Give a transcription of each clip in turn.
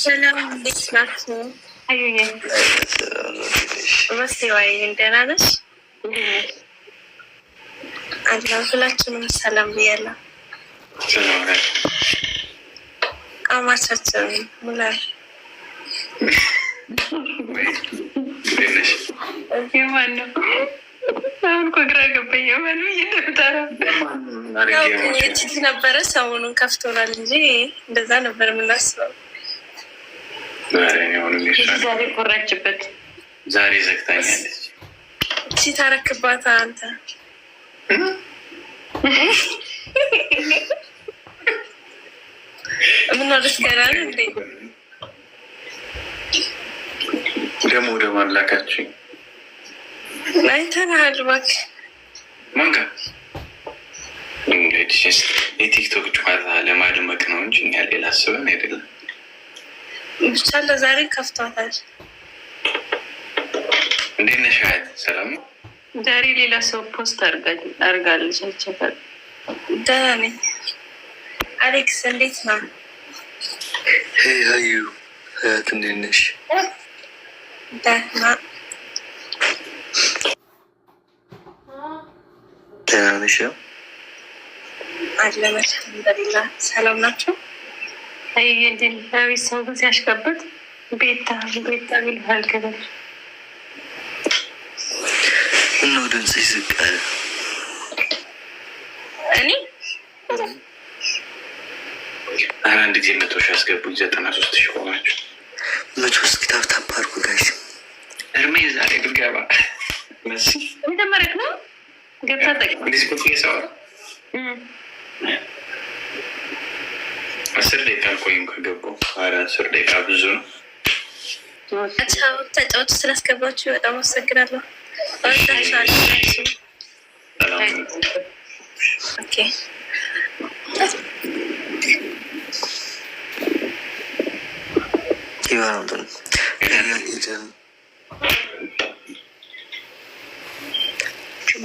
ሰላም፣ እንዴት ናችሁ? አዩዬ። መሲ ወይ ደህና ነሽ? አለሁ። ሁላችንም ሰላም ብያለሁ። አማቻችን ሙላር። የማን ነው? አሁን እኮ ግራ ገባኝ። የማን ብዬ እንደምጠራ። የቲቲ ነበረ፣ ሰሞኑን ከፍቶናል እንጂ እንደዛ ነበር የምናስበው። ዛሬ ቆራችበት። ዛሬ ዘግታኛለች። እቺ ታረክባታ አንተ። ምን ገና ነው እንዴ? ደግሞ ወደ ማን ላካችሁኝ? አይተናሃል እባክህ። ማን ጋር? እንግዲህ የቲክቶክ ጨዋታ ለማድመቅ ነው እንጂ እኛ ሌላ አስበን አይደለም። ብቻ ለዛሬ ከፍቷታል። እንዴት ነሽ ሀያት? ሰላም ነው? ዛሬ ሌላ ሰው post አድርጋለች። አይቻታል። ደህና ነኝ። አሌክስ እንዴት ነው? Hey ሀዩ፣ ሀያት እንዴት ነሽ? ደህና። ደህና ነሽ? አለን አልሐምዱሊላህ። ሰላም ናቸው። አዩዬ እንዴት ነሽ? አቤት ሰው ግን ሲያሽቀብጥ፣ ቤታ ቤታ ሚል አልገበል። ምነው ድምፅሽ ዝቅ አለ? እኔ ኧረ አንድ ጊዜ 100,000 አስገቡኝ። 93,000 ሆናችሁ። 100 እስኪ tap tap አድርጉ guys። እርሜ ዛሬ ብትገባ መሲ። መጀመሪያ ነው ገብታ ጠቅ እንደዚህ ቁጭ እየሰራ 10 ደቂቃ አልቆይም ከገባሁ። ኧረ 10 ደቂቃ ብዙ ነው። ተጫወቱ። ስላስገባችሁ በጣም አመሰግናለሁ። እወዳችኋለሁ። ሰላም። Okay። ይባላል ሄደን።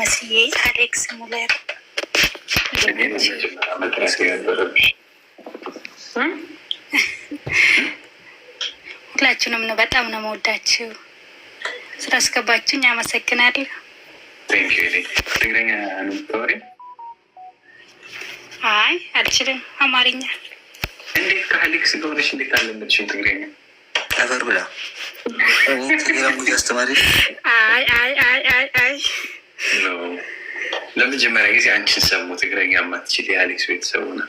መስዬ፣ አሌክስ፣ ሙለር። እኔ መጀመሪያ መጥራት የነበረብሽ። ሁላችሁንም ነው፣ በጣም ነው መወዳችሁ። ስላስገባችሁኝ አመሰግናለሁ። Thank you። ትግረኛ ነው የምታወሪው? አይ አልችልም አማርኛ። እንዴት ከአሌክስ ጋር ሆነሽ እንዴት አለመድሽም ትግረኛ? አፈር ብላ፣ እኔ ትግሬ language አስተማሪ። አይ አይ አይ አይ አይ። ነው ለመጀመሪያ ጊዜ አንቺን ሰሙ ትግረኛ የማትችል የአሌክስ ቤተሰቡ ነው።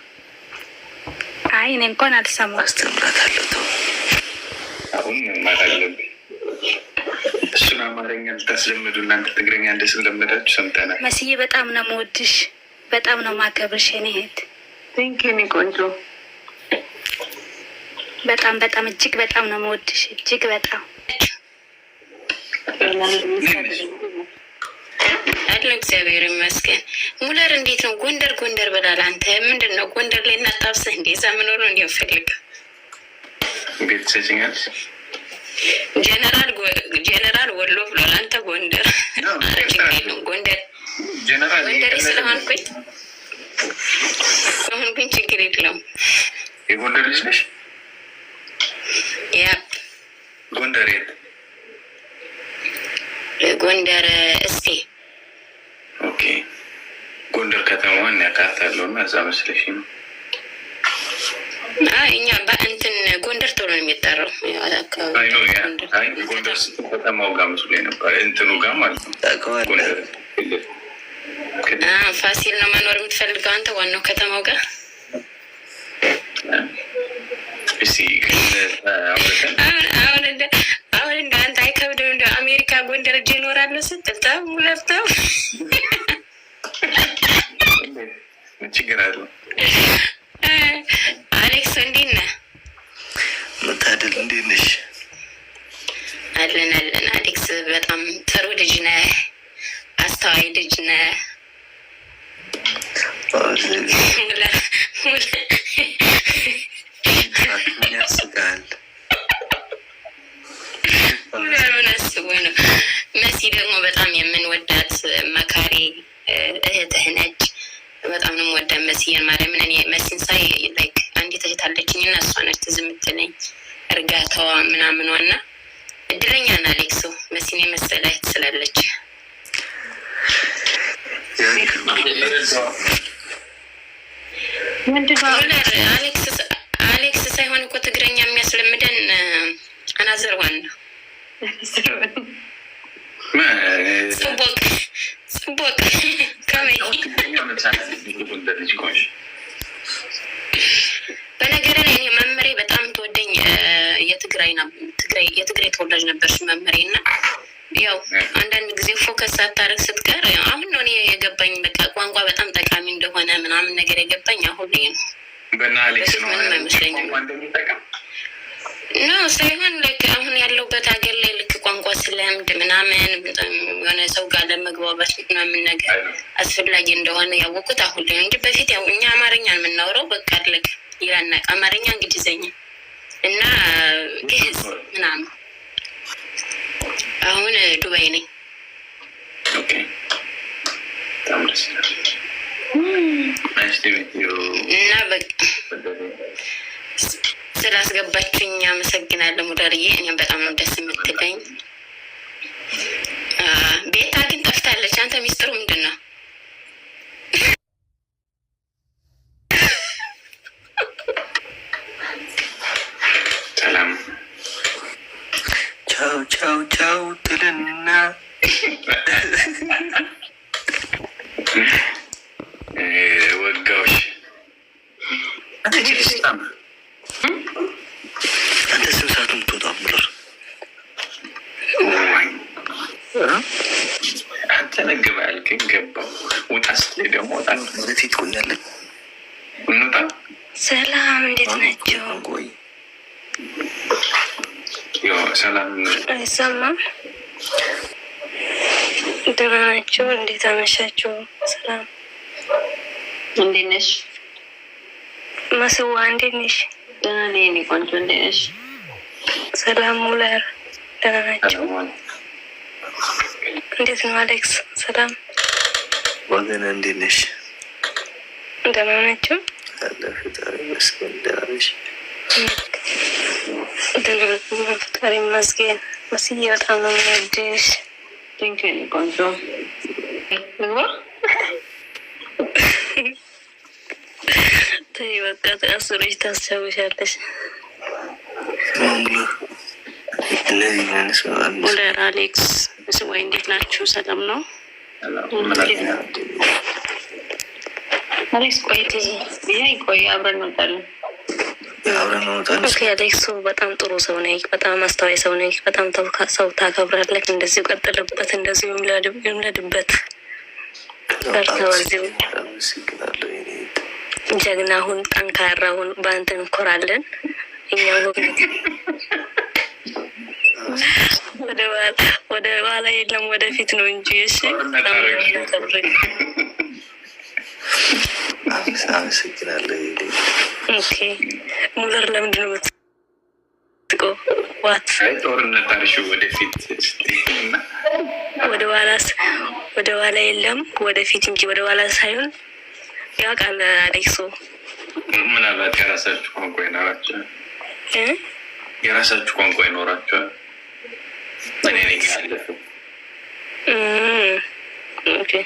አይ እኔ እንኳን አልሰማሁም። አስተምራታለሁ። ተው። አሁን መማር አለብኝ። እሱን አማርኛ ልታስለምዱ እናንተ ትግረኛ እንደስለመዳችሁ ሰምተናል። መስዬ በጣም ነው መወድሽ፣ በጣም ነው ማከብርሽ የኔ እህት። Thank you የኔ ቆንጆ። በጣም በጣም እጅግ በጣም ነው መወድሽ፣ እጅግ በጣም። አለ እግዚአብሔር ይመስገን። ሙለር እንዴት ነው? ጎንደር ጎንደር ብላል። አንተ ምንድን ነው ጎንደር ላይ እናጣብስህ እንዴ? እዛ መኖር ነው እንዲ ፈልግ። ቤት ትሰጪኛለሽ? ጀነራል ጀነራል ወሎ ብሏል። አንተ ጎንደር። ኧረ ችግር የለውም፣ ጎንደር ጀነራል ጎንደሬ ስለሆንኩኝ አሁን ችግር የለውም። የጎንደር ልጅ ነሽ? Yep. ጎንደር የት? ጎንደር እስቴ። Okay፣ ጎንደር ከተማዋን ያውቃታለሁ እና እዛ መስለሽ ነው። አይ እኛ በእንትን ጎንደር ተብሎ ነው የሚጠራው ያው አካባቢ። አይ ነው yeah፣ አይ ጎንደር ስትል ከተማው ጋር መስሎኝ ነበር፣ እንትኑ ጋር ማለት ነው። ታውቀዋለህ? ጎንደር ክልል ክልል። ፋሲል ነው መኖር የምትፈልገው አንተ ዋናው ከተማው ጋር? እስኪ ግን አውርተን አሁን እንደ አንተ አይከብድም? እንደ አሜሪካ ጎንደር እጄ እኖራለሁ ስትል ተው ሙለር ተው። ምን ችግር አለው? አሌክስ እንዴት ነህ? መታደል፣ እንዴት ነሽ? አለን አለን። አሌክስ በጣም ጥሩ ልጅ ነህ፣ አስተዋይ ልጅ ነህ። ሙለር ሙለር። ምን ያስቃል? ሙለር ምን አስቦ ነው? መሲ ደግሞ በጣም የምንወዳት መካሪ እህትህ ነች። በጣም ነው የምወዳት መስዬን፣ ማርያምን። እኔ መሲን ሳይ like አንዲት እህት አለችኝ እና እሷ ነች ትዝ የምትለኝ። እርጋታዋ ምናምኗ እና እድለኛ ና አሌክሶ መሲን የመሰለ እህት ስላለች። ምንድነው? አሌክስ ሳይሆን እኮ ትግረኛ የሚያስለምደን another one ነው። ጽቡቅ ጽቡቅ ከመይ። በነገር ላይ እኔ መምህሬ በጣም ተወደኝ የትግራይ ተወላጅ ነበርች መምህሬ፣ እና ያው አንዳንድ ጊዜ focus ሳታደርግ ስትቀር አሁን ነው እኔ የገባኝ በቃ ቋንቋ በጣም ጠቃሚ እንደሆነ ምናምን ነገር የገባኝ አሁን ላይ ነው። በፊት ምንም አይመስለኝም no ሳይሆን ልክ አሁን ያለሁበት ሀገር ላይ ልክ ቋንቋ ስለምድ ምናምን የሆነ ሰው ጋር ለመግባባት ምናምን ነገር አስፈላጊ እንደሆነ ያወቁት አሁን ላይ እንጂ በፊት ያው እኛ አማርኛ የምናወራው በቃ ልክ ይላናቅ አማርኛ፣ እንግሊዘኛ እና ግዕዝ ምናምን። አሁን ዱባይ ነኝ። እና በቃ ስላስገባችሁኝ አመሰግናለሁ ሙዳርዬ። እኔም በጣም ነው ደስ የምትለኝ። ቤታ ግን ጠፍታለች። አንተ ሚስጥሩ ምንድን ነው? ሰላም። ቻው ቻው ቻው ትልና ወጋዎች። አንተ ስንት ሰዓት የምትወጣው ሙለር? አንተ ነግባ ያልከኝ ገባው። ውጣ ስትለኝ ደግሞ ወጣ። ወደፊት ትቆያለህ። እንውጣ። ሰላም፣ እንዴት ናቸው? ቆይ። ሰላም። አይሰማም? ደህና ናቸው? እንዴት አመሻችሁ? ሰላም። እንዴት ነሽ? መስዋ፣ እንዴት ነሽ? ደህና ነኝ የእኔ ቆንጆ፣ እንዴት ነሽ? ሰላም ሙለር፣ ደህና ናቸው? እንዴት ነው አሌክስ? ሰላም። ወገን፣ እንዴት ነሽ? ደህና ናቸው? አለ ፈጣሪ ይመስገን። ደህና ነሽ? ደህና ነኝ፣ ፈጣሪ ይመስገን። መስዬ በጣም ነው የምወድሽ። Thank you የእኔ ቆንጆ። ምግባ። ተይ በቃ አስሮች ታስታውሻለሽ። ሙለር እነዚህ ሙለር፣ አሌክስ፣ ስዋይ እንዴት ናችሁ? ሰላም ነው? አሌክስ ቆይ፣ ቆይ አብረን እንወጣለን። አብረን እንወጣለን። Okay አሌክሱ በጣም ጥሩ ሰው ነህ። በጣም አስተዋይ ሰው ነህ። በጣም ሰው ታከብራለህ። እንደዚሁ ቀጥልበት፣ እንደዚሁ ይምለድበት። በርታ፣ በዚሁ አመሰግናለሁ የእኔ እህት። ጀግና ሁን፣ ጠንካራ ሁን። በአንተ እንኮራለን። እኛም ወደ ኋላ የለም ወደፊት ነው እንጂ። እሺ፣ በጣም ነው የምናከብርህ። አመሰግናለሁ የእኔ እህት። Okay ሙለር፣ ለምንድን ነው የምትስቀው? What? ጦርነት አርሺው ወደፊት ስትይ እና ወደ ኋላ የለም ወደፊት እንጂ ወደ ኋላ ሳይሆን ያውቃል አሌክሶ። ምናልባት የራሳችሁ ቋንቋ ይኖራቸዋል። እ? የራሳችሁ ቋንቋ ይኖራቸዋል። እኔ ነኝ ያለፈው። Okay።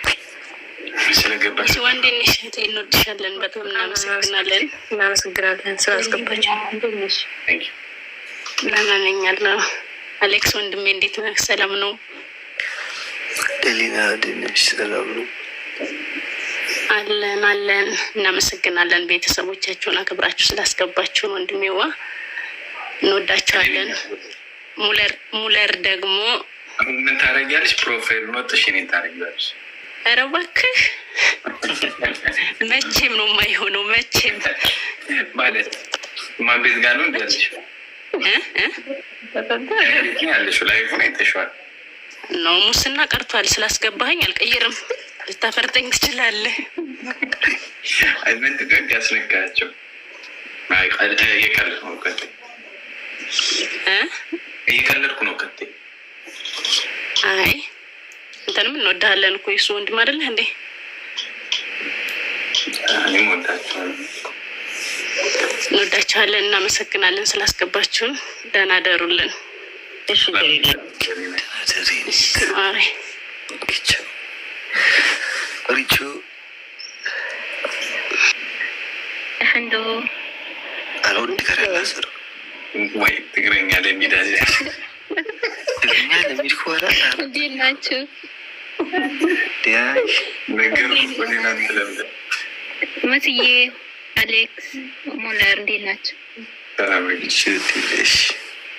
ስለገባሽ ስዋ እንዴት ነሽ እህቴ? እንወድሻለን። በጣም እናመሰግናለን። እናመሰግናለን ስላስገባችሁ። እንዴት ነሽ? Thank you። ደህና ነኝ አለሁ። አሌክስ ወንድሜ እንዴት ነህ? ሰላም ነው? ደሊና፣ እንዴት ነሽ? ሰላም ነው? አለን አለን። እናመሰግናለን ቤተሰቦቻችሁን አክብራችሁ ስላስገባችሁን ወንድሜዋ እንወዳችኋለን። ሙለር ሙለር ደግሞ አሁን ምን ታደርጊያለሽ? Profile ወጥሽ እኔን ታደርጊያለሽ። ኧረ እባክህ መቼም ነው የማይሆነው። መቼም። ማለት ማን ቤት ጋር ነው እንዲ ያለሽው? እ እ ቤት ነው ያለሽው። Live ኡን አይተሽዋል። ነው ሙስና ቀርቷል። ስላስገባኸኝ አልቀይርም። ልታፈርጠኝ ትችላለህ። አይ ምንድን ነው እንዲያስነካቸው? አይ እየቀለድኩ ነው። ቀጥይ። እ? እየቀለድኩ ነው። ቀጥይ። አይ አንተንም እንወድሃለን እኮ፣ የሱ ወንድም አይደለህ እንዴ? እኔም ወዳቸዋለሁ። እንወዳችኋለን፣ እናመሰግናለን ስላስገባችሁን። ደህና ደሩልን። እሺ ማሬ። ሪቹ። እንዶ አልወድ ከረላሰሩ ወይ ትግረኛ ለሚዳ ትግርኛ ለሚድ ከኋላ እንዴት ናችሁ? ዲያሽ ነገር ሌላ ትለምደ መስዬ፣ አሌክስ፣ ሙለር እንዴት ናቸው? ሰላም። ሽ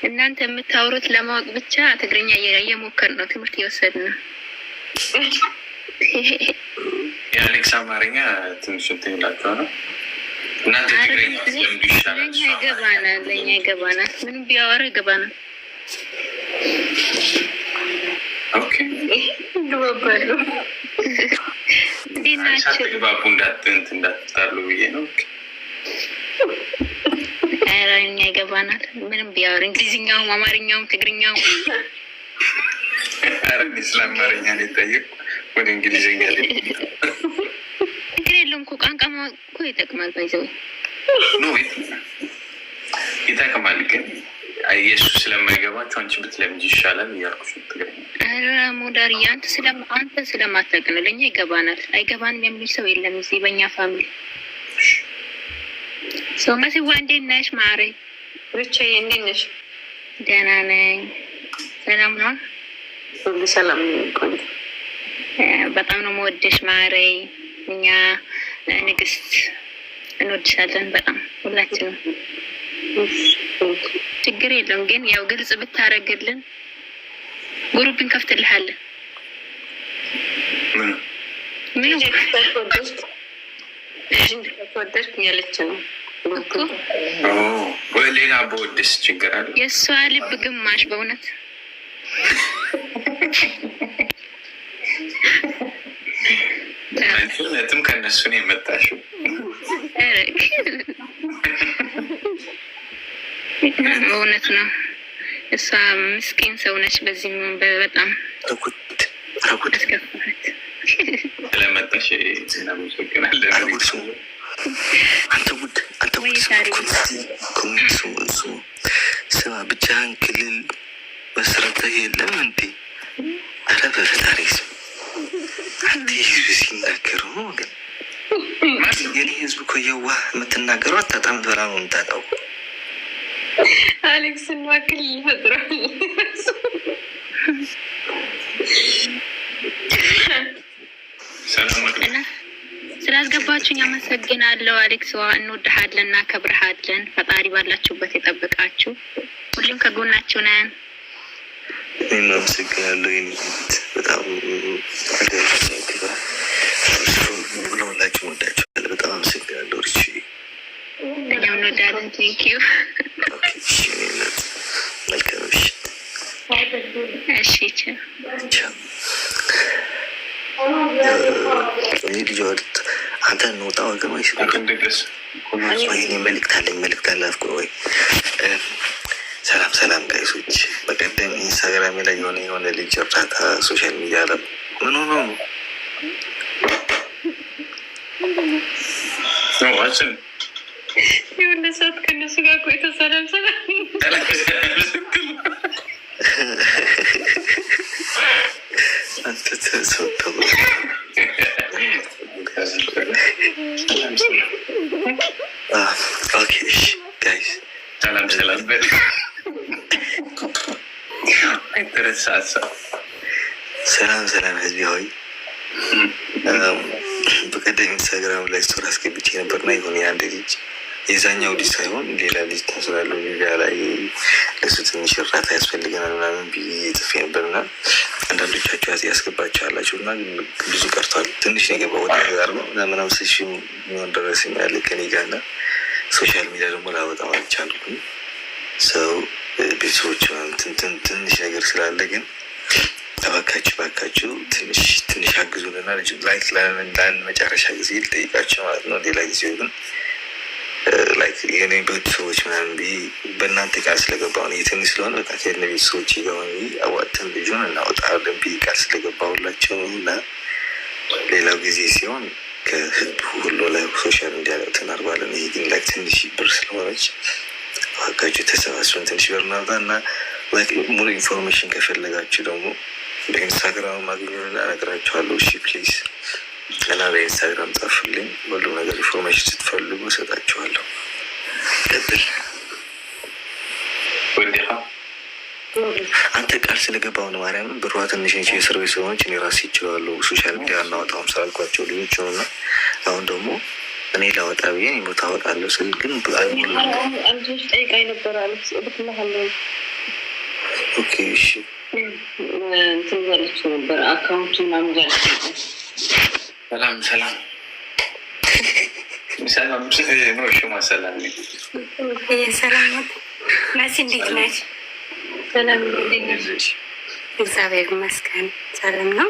እናንተ የምታወሩት ለማወቅ ብቻ ትግርኛ እየሞከር ነው፣ ትምህርት እየወሰድን ነው። የአሌክስ አማርኛ ትንሽ እንትን ይላቸው ነው። እናንተ ትግርኛ ለምዱ ይሻላል። ለእኛ ይገባናል፣ ለእኛ ይገባናል። ምንም ቢያወራ ይገባናል። Okay። ግባባሉ። እንዴት ናቸው? ሳትግባቡ እንዳትጣሉ ብዬ ነው። ኧረ እኛ ይገባናል። ምንም ቢያወራ እንግሊዝኛውም፣ አማርኛውም፣ ትግርኛውም። ኧረ እኔ ስለ አማርኛ ነው የጠየኩት፣ ወደ እንግሊዝኛ ላይ ችግር የለውም እኮ፣ ቋንቋ ማወቅ እኮ ይጠቅማል። By the way No፣ ይጠቅማል፣ ግን የእሱ ስለማይገባቸው አንቺ ብትለምጂ ይሻላል እያልኩሽ ነው። ትግርኛ ኧረ ሞዳር፣ አንተ ስለማታውቅ ነው። ለእኛ ይገባናል። አይገባንም የሚል ሰው የለም እዚህ በእኛ family። ሰው መስዋ እንዴት ነሽ ማሬ? ብቻዬ እንዴት ነሽ? ደህና ነኝ። ሰላም ነው። ሁሉ ሰላም ነው ቆንጆ። በጣም ነው የምወደሽ ማሬ። እኛ ንግስት እንወድሻለን በጣም ሁላችንም። ችግር የለውም ግን ያው ግልጽ ብታረግልን group እንከፍትልሃለን። ምን? ምኑ? ወደድክ እያለች ነው። እኮ። ወይ ሌላ በወደስ ችግር አለ? የእሷ ልብ ግማሽ በእውነት። አንቺ እውነትም ከእነሱ ነው የመጣሽው። ኧረ፣ በእውነት ነው። እሷ ምስኪን ሰው ነች። በዚህ በጣም ረጉድ ረጉድ። አስከፋት። ስለመጣሽ እናመሰግናለን። አረጉድ ስሙ፣ አንተ ጉድ፣ አንተ ጉድ። ስሙ፣ community ስሙ፣ ስሙ፣ ስማ፣ ብቻህን ክልል መስረተህ የለም እንዴ? አረ በፈጣሪ ስም፣ አንተ ህዝብ ሲናገሩ ነው ግን የኔ ህዝብ እኮ የዋህ፣ የምትናገረው አታጣም፣ ትበላ ነው የምታጣው። አሌክስ ማክል ይፈጥራል። ሰላም። እና ስላስገባችሁኝ አመሰግናለሁ። አሌክስ ዋ እንወድሃለን፣ እናከብርሃለን። ፈጣሪ ባላችሁበት የጠብቃችሁ። ሁሉም ከጎናችሁ ነን። እኔም አመሰግናለሁ። የኔ ቤት በጣም ሀገር ለሁላችሁ ወዳችኋለሁ። በጣም አመሰግናለሁ። ሪች። እኛም እንወዳለን። Thank you። እሺ፣ እኔ እናት መልካም ምሽት። እሺ ቻው። ቻው። እኔ ልጅ አንተ እንውጣ ወገን ወይስ እንደገስ ወይኔ መልእክት አለኝ፣ መልእክት አለ። አፍቆ ወይ ሰላም ሰላም guys ኦች፣ በቀደም ኢንስታግራም ላይ የሆነ ልጅ እርዳታ social media ላይ ምን ሆኖ ነው? አችን የሆነ ሰዓት ከእነሱ ጋር ቆይቶ ሰላም ሰላም ስትል አንተ ሰው ተው። Okay እሺ guys። ሰላም ሰላም በል። አይተረሳሳ። ሰላም ሰላም ህዝቢ ሆይ፣ በቀደም ኢንስታግራም ላይ story አስገብቼ ነበርና የሆነ የአንድ ልጅ፣ የዛኛው ልጅ ሳይሆን ሌላ ልጅ ታስራለሁ ሚዲያ ላይ፣ ለሱ ትንሽ እርዳታ ያስፈልገናል ምናምን ብዬ ጽፌ ነበርና አንዳንዶቻችሁ ያስገባችሁ አላችሁ እና ብዙ ቀርቷል። ትንሽ ነው የገባው፣ ወደ 40 ምናምን ሺህ የሚሆን ደረሰኝ ያለ ከኔ ጋር እና social media ደግሞ ላወጣው አልቻልኩም። ሰው ቤተሰቦች ትንሽ ነገር ስላለ ግን እባካችሁ እባካችሁ ትንሽ ትንሽ አግዙንና like ለአንድ መጨረሻ ጊዜ ልጠይቃችሁ ማለት ነው። ሌላ ጊዜ ግን like የኔ ቤተሰቦች ምናምን ብዬ በእናንተ ቃል ስለገባሁ ነው፣ ትንሽ ስለሆነ በቃ ከእነ ቤተሰቦች ጋር ብዬ አዋጥተን ልጁን እናወጣለን ብዬ ቃል ስለገባሁላቸው ነው እና ሌላው ጊዜ ሲሆን ከህዝቡ ሁሉ ላይ social media ላይ እናደርገዋለን። ይሄ ግን like ትንሽ ብር ስለሆነች እባካችሁ ተሰባስበን ትንሽ ብር እናውጣ እና ሙሉ information ከፈለጋችሁ ደግሞ በኢንስታግራም ማግኘቱን እነግራችኋለሁ። እሺ please እና በኢንስታግራም ጻፉልኝ። ሁሉም ነገር information ስትፈልጉ እሰጣችኋለሁ። ቀጥል። አንተ ቃል ስለገባው ነው። ማርያምን ብሯ ትንሽ ነች፣ የእስር ቤት ስለሆነች እኔ ራሴ ይችላለሁ። Social media አናወጣውም ስላልኳቸው ልጆች ነው። እና አሁን ደግሞ እኔ ላወጣ ብዬ ቦታ አወጣለሁ ስል ግን ጠይቃኝ ነበር። Okay እሺ እንትን እያለች ነበር account ኡ ምናምን እያለች ነበር። ሰላም ሰላም ሰላም ነው። ሰላም ሰላም መሲ፣ እንዴት ነች? ሰላም እግዚአብሔር ይመስገን ሰላም ነው።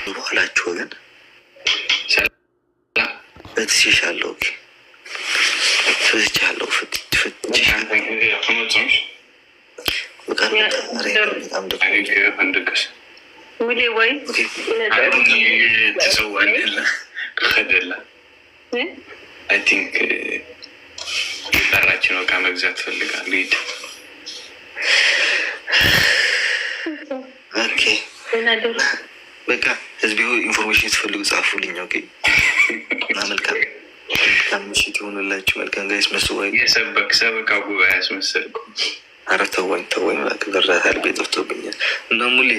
በኋላችሁ ወገን ፈትቼሻለሁ። Okay ፈትቼሻለሁ። ፈትቼሻለሁ። በጣም ወይ I think የጠራችን እቃ መግዛት ፈልጋለሁ። ሂድ። በቃ ህዝቢ information ስትፈልጉ ጻፉልኝ። Okay እና መልካም መልካም ምሽት ይሆንላችሁ። መልካም guys መስዋይ የሰበክ ሰበካ ጉባኤ ያስመሰልኩ። ኧረ ተወኝ ተወኝ፣ እባክህ በእርዳታ ልቤ ጠፍቶብኛል። እና ሙሌ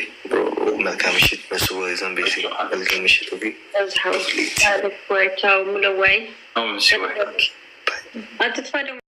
መልካም ምሽት መስዋይ ዘንቤ መልካም ምሽት። Okay ቻው ሙለዋይ አትጥፋ ደግሞ።